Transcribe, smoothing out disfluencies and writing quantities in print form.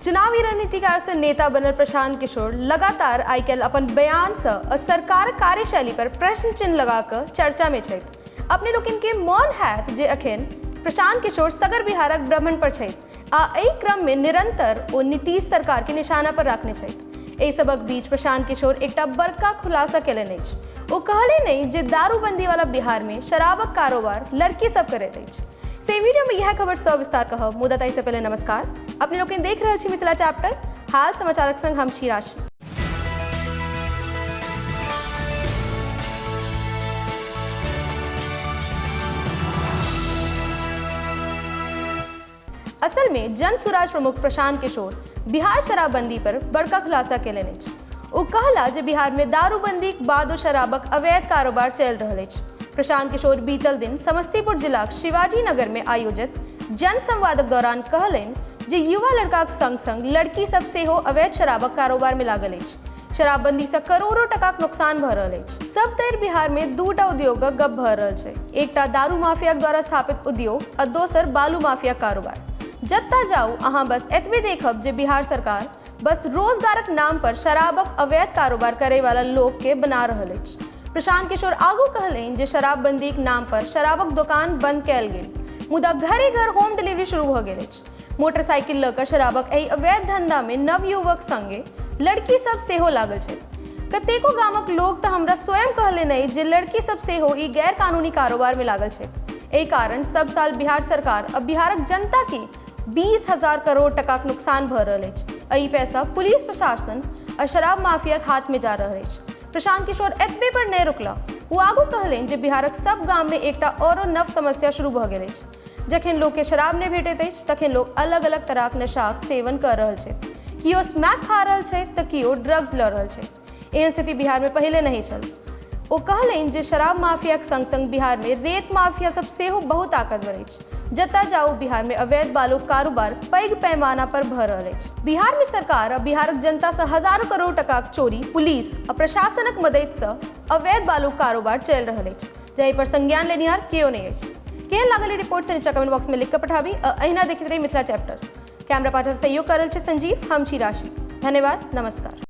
चुनावी रणनीतिकार से नेता बनल प्रशांत किशोर लगातार आइ काल्हि अपन बयानसँ आ सरकारक कार्यशैली पर प्रश्न चिन्ह लगा कऽ चर्चामे छथि। अपने लोकनिके मोन हैत जे अखन प्रशांत किशोर सगर बिहारक भ्रमण पर छथि आ एहि क्रममे निरंतर ओ नीतीश सरकारके निशाना पर राखने छथि। एहि सबक बीच प्रशांत किशोर एकटा बड़का खुलासा केलनि अछि। ओ कहलनि अछि जे दारूबंदी वाला बिहारमे शराबक कारोबार लड़की सब करैत अछि। से वीडियो में यह खबर सविस्तार कहब, मुदा ताहिसँ पहिले नमस्कार। अपने लोकनि देख रहल छी मिथिला चैप्टर हाल समाचारक संग हम छी राशि। असल में जन सुराज प्रमुख प्रशांत किशोर बिहार शराबबंदी पर बड़का खुलासा केलनि अछि। ओ कहला जे बिहार में दारूबंदीक बादो शराबक अवैध कारोबार चलि रहल अछि। प्रशांत किशोर बीतल दिन समस्तीपुर जिलाक शिवाजी नगर में आयोजित जन संवादक दौरान कहलनि जे युवा लड़काक संग संग लड़की सब सेहो अवैध शराबक कारोबार में लागल अछि। शराबबंदी सँ करोड़ों टकाक नुकसान भऽ रहल अछि। सब तरि बिहार में दूटा उद्योगक गप भऽ रहल छै, एकटा दारू माफियाक द्वारा स्थापित उद्योग आ दोसर बालू माफियाक कारोबार। जतऽ जाउ अहाँ बस एतबे देखब जे बिहार सरकार बस रोजगारक नाम पर शराबक अवैध कारोबार करय वाला लोक के बना रहल अछि। प्रशांत किशोर आगू कहलनि जे शराबबंदीक नाम पर शराबक दोकान बंद कयल गेल, मुदा घरे घर होम डिलीवरी शुरू भऽ गेल अछि। मोटरसाइकिल लऽ कऽ शराबक एहि अवैध धंधा में नवयुवक संगे लड़की सब सेहो लागल छथि। कतेको गामक लोक तऽ हमरा स्वयं कहलनि अछि जे लड़की सब सेहो ई गैर कानूनी कारोबार में लागल छथि। एहि कारण सब साल बिहार सरकार आ बिहारक जनता के 20,000 करोड़ टकाक नुकसान भऽ रहल अछि। एहि पैसा पुलिस प्रशासन आ शराब माफियाक हाथ में जा रहल अछि। प्रशांत किशोर एतबे पर नहि रुकला, ओ आगू कहलनि जे बिहारक सब गाम में एकटा औरो नव समस्या शुरू भऽ गेल अछि। जखन लोकके शराब नहि भेटैत अछि तखन लोक अलग अलग तरहक नशाक सेवन कऽ रहल छथि। केओ स्मैक खा रहल छथि तऽ केओ ड्रग्स लऽ रहल छथि। एहन स्थिति बिहारमे पहिले नहि छल। ओ कहलनि जे शराब माफियाक संग संग बिहारमे रेत माफिया सब सेहो बहुत ताकतवर अछि। जतय जाउ बिहारमे अवैध बालूक कारोबार पैघ पैमाना पर भऽ रहल अछि। बिहारमे सरकार आ बिहारक जनतासँ हजारो करोड़ टकाक चोरी पुलिस आ प्रशासनक मदतिसँ अवैध बालूक कारोबार चलि रहल अछि, जाहि पर संज्ञान लेनिहार केओ नहि अछि। केहन लागल ई रिपोर्ट से नीचा कमेंट बॉक्स में लिख कऽ पठाबी आ अहिना देखैत रही मिथिला चैप्टर। कैमरा पाठक सहयोग कर रहल छथि संजीव, हम छी राशि। धन्यवाद, नमस्कार।